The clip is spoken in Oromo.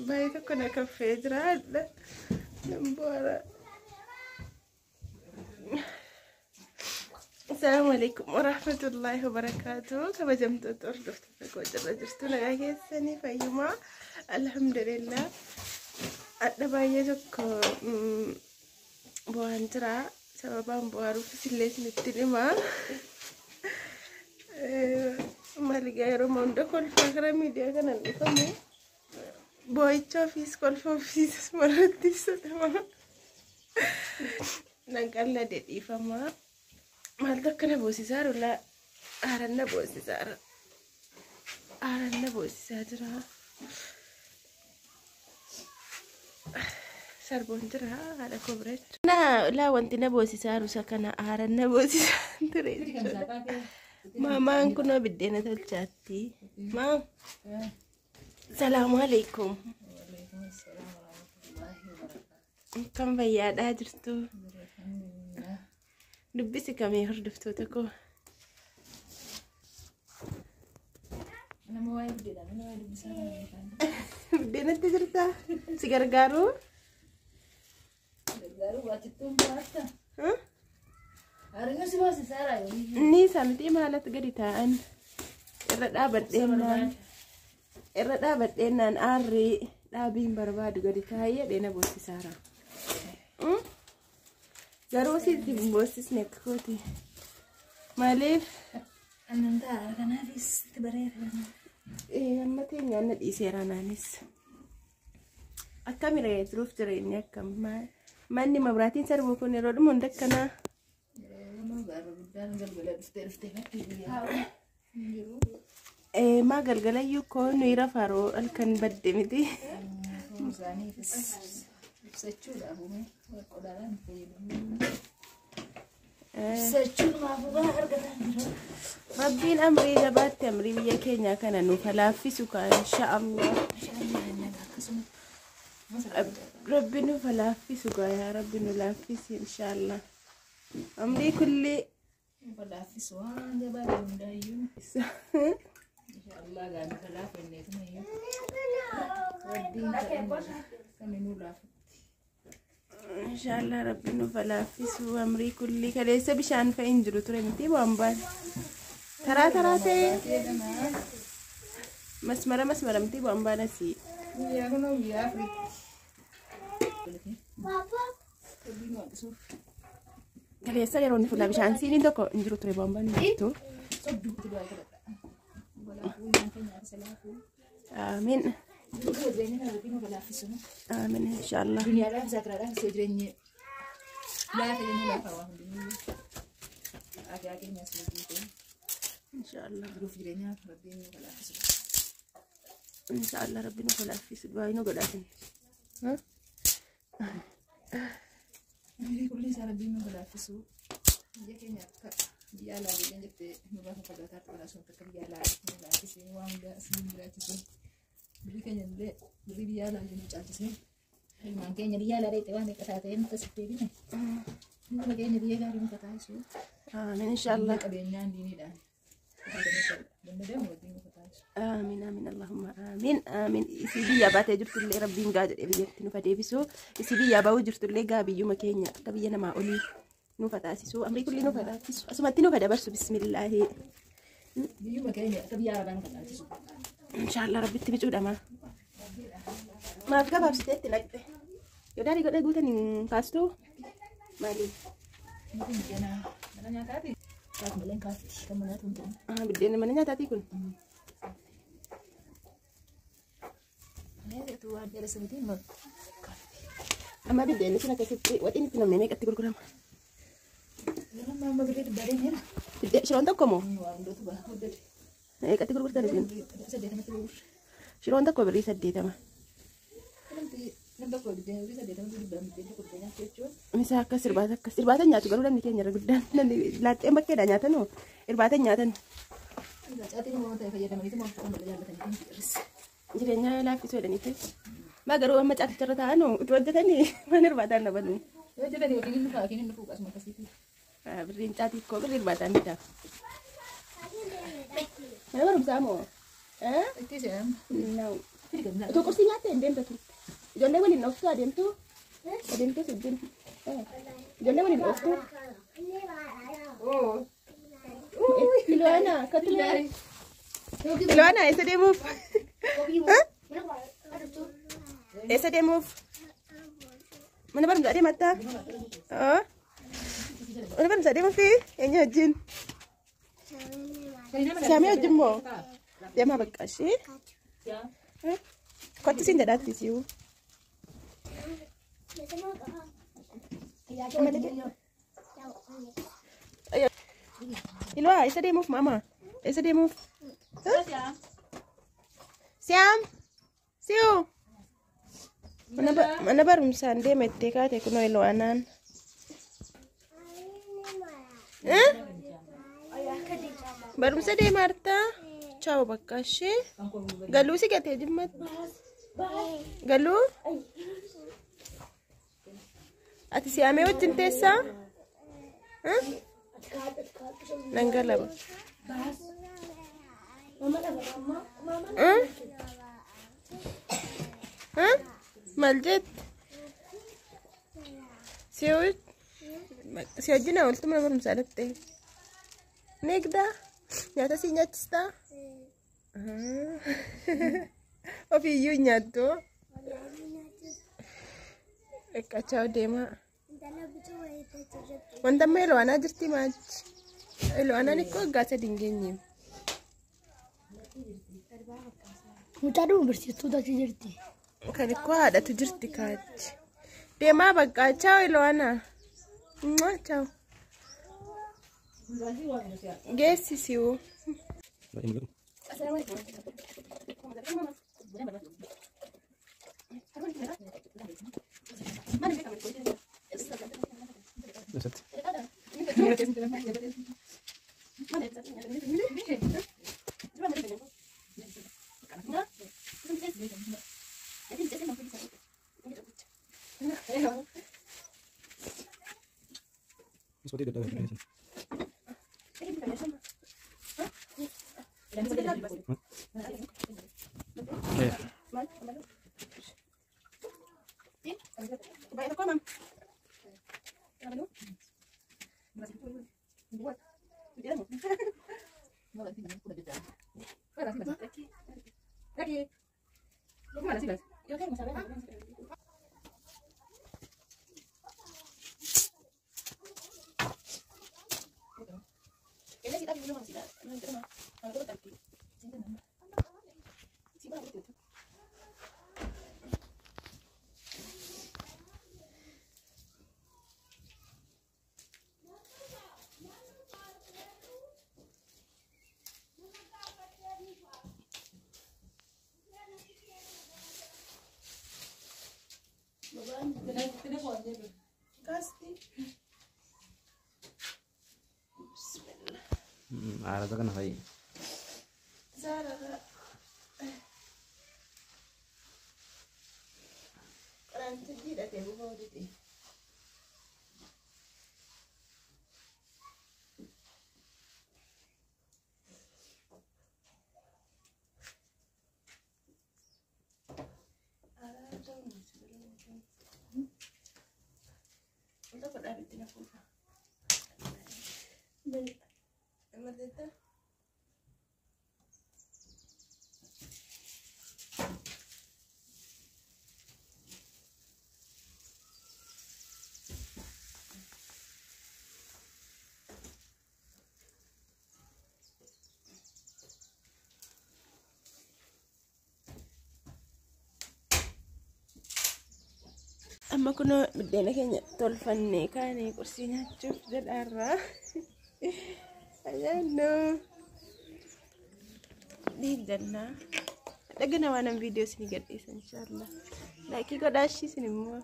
Baay'ee tokko na kaffee jira. Nan boora. Assalamu alaikum warahmatullahi wabarakatuh. Kabajamtoota hordoftoota koo jirra jirtu nagaa keessanii fayyumaa. Alhamdulillah. Adda baay'ee tokko bu'aan jira. Sababaan bu'aaruufis illee isinitti hima. Maaligaa yeroo hunda kolfaa karaa miidiyaa kanaan dhufamu. Boo'icha ofiis kolfa ofiis asumarratti ibsatama. Nan qallade dhiifama. Maaltu akkana boosisaa jiru laa? Aaran na boosisaa jira. Aaran na boosisaa jira. Sarboon jira haadha koo bira jechuudha. Laa wanti na boosisaa jiru isa kana aaran na boosisaa ture jechuudha. Maamaan kunoo biddeena tolchaatti. Maam. Salaamu alaikum. Akkam fayyaadhaa jirtu? Dubbisi kamee hordoftoota koo? Nama waa'ee biddeedha. Nama waa'ee dubbisaa kana beekan. Biddeenatti jirtaa? Si gargaaruu? Gargaaruu baachittuun baatta. Harinuu si boosisaara yoo. Inni isaa miti maalatti gadi taa'an irra dhaabadheennaan irra dhaabadheennaan aarri dhaabiin barbaadu gadi taa'ee jedhee na boosisaara. Garuu sitti hin boosisne akka kooti. Maaliif Annan ta'a kanaafis itti bareera. Amma teenyaan na dhiiseera naanis. Akkamire jiruuf jireenyi akkam manni mabraatiin sarbuu kun yeroo dhuma hunda akkanaa. Yeroo gaarra guddaan galgala dhuftee dhuftee fakkii guyyaa. Jiru. Maa galgalayyuu koo nuyi rafaaroo halkan badde miti. Isaaniifis ibsachuudhaaf uume qodaadhaan fayyadamu. Ibsachuudhaaf waa argataa jira. Rabbiin amrii jabaatti amrii biyya keenyaa kana nuuf haa laaffisu kaa insha Allah. Akkasuma. Rabbi nuuf haa laaffisu kaa yaa Rabbi nu laaffisi insha Allah. Amrii kulli Laaffisu waan jabaa ta'e hundaayyuu. Insha Allah gaarii kalaafanneetuma iyyuu. Rabbiin kan nuu laafutti. Insha Allah Rabbi nuuf haa laaffisu amrii kulli kaleessa bishaan fa'i hin jiru ture miti waan baan. Taraa taraa ta'e masmara masmara miti waan baan asii. Guyyaa kun guyyaa afuritti. Rabbiin waaqisuuf. Kaleessa yeroo inni fuula bishaan siiniin tokko hin jiru ture waan baan hin jirtu. Sodduutti du'aa godhadha. Balaafuu nyaata nyaata salaafuu. Amiin. Jireenya kana Rabbiin nu laaffisu. Amiin insha Allah. Duniyaadhaaf saakiraadhaaf isoo jireenyi laafa jennee laafa waa hundinuyyuu. Aadaa keenyas guutuu Insha Allah. jiruuf jireenyaaf Rabbiin nu laaffisu. Insha Allah Rabbi nuuf haa laaffisu du'aa nu godhaatin. Amirii kulli isaa Rabbiin nu laaffisu. Biyya keenya akka biyya alaa biyya jettee nurraa fagaataa turre sun akka biyya alaa nu laaffisee waan hundaa isin jiraachisee. Biyyi keenya illee birrii biyya alaa nu caalchisee. Ilmaan keenya biyya alaa dheexee waan meeqa taateen akkasitti deebine. Hunduma keenya biyya gaarii nu taasisu. Amiin insha Allah. Qabeenyaan diiniidhaan. Danda'amu Rabbiin nu taasisu. Amiin amiin Allahumma amiin amiin. Isii biyya baatee jirtullee Rabbiin gaa jedhee biyyatti nuuf deebisu. Isii biyya ba'uu jirtullee gaa biyyuma keenya akka biyya namaa olii nuuf taasisu. Amrii kulli nuuf taasisu. Asumatti nuuf dabarsu bismillaahi. Biyyuma keenya akka biyya arabaa nu taasisu. Insha Allah Rabbitti bicuudhama. Maaf gabaabsitee itti naqxe? Yoo daarii godhee guutan hin kaastuu? Maaliif? Kun biddeena mana nyaataati. Kaaf malee hin kaafti. Kan manaatu hin ta'in. Biddeena mana nyaataatii kun? Waan dheeressa miti kaafti. Amma biddeenni sun akkasitti waxiin itti namni meeqatti gurgurama? Yeroo ammaa amma birrii dhibbaa deemeera. Biddeen shiroon tokko moo? Waa hundootu ba'a hojjete. Meeqatti gurgurtan isin? 80tti gurgurre. Shiroon tokko birrii 80. Nam tokko biddeen birrii 80tti dhibbaa biddeen tokko biddeen nyaachuu jechuun. Misa akkas irbaata akkas irbaata nyaatu garuu namni keenya irra guddaan namni laaxxeen bakkeedha nyaatan hoo irbaata nyaatan. Caatiin waan ta'e fayyadamaniitu waan fudhan jaallatanii hir'ise. Jireenya laaffisuu jedhaniiti. Maa garuu amma caaticharra taa'an hoo utuu hojjetanii waan irbaataan dhaban. Yoo hojjetanii yookiin inni dhufa yookiin inni dhufu akkasuma akkasiiti. Birriin caatii koo birrii irbaataan bitaaf. Mana barumsaa moo? No. Otoo qursii nyaattee hin deemta turte. Ijoollee waliin dhooftuu adeemtu? Adeemtuu wajjin. Ijoollee waliin dhooftuu? Ilwaana kottu. Ilwaana eessa deemuuf? Eessa deemuuf? Mana barumsaa deemattaa? Mana barumsaa deemuufi eenyu wajjin? Siyaamee wajjin moo? Deemaa bakka ishee. Kottu siin jedhaatti si'u. Ilwaa eessa deemuuf maama? Eessa deemuuf? Siyaam! Si'u! Mana barumsaan deema ittee kaate kunoo ilwaanaan. Barumsa deema hartaa? Chaawo bakka ishee. Galuu si gatee jimmatti. Galuu? Ati siyaamee wajjin teessaa? Nan galaba. Maal jette? Si wajjin ooltu mana barumsaa dhattee? Ni eegdaa? Nyaata si nyaachistaa? Ofiiyyuu hin nyaattu. Dhiqqachaa deemaa. Wanta amma Ilwaanaa jirti maachi. Ilwaanaan ikkoo waggaa 3 hin geenye. Mucaa dhuma barsiistuu achi jirti. Kan ikkoo haadhatu jirti kaachi. Deemaa bakka chaaw Ilwaanaa. Chaaw. Geessi si'u. Arada kana fa'i. Amma kunoo buddeena keenya tolfannee kaanee qursii nyaachuuf jedhaarraa. Ayyaannoo. Dhiiggannaa. Dhagana waan an viidiyoo isinii gadhiisa inshaallah. Laayikii godhaa ishii isin immoo.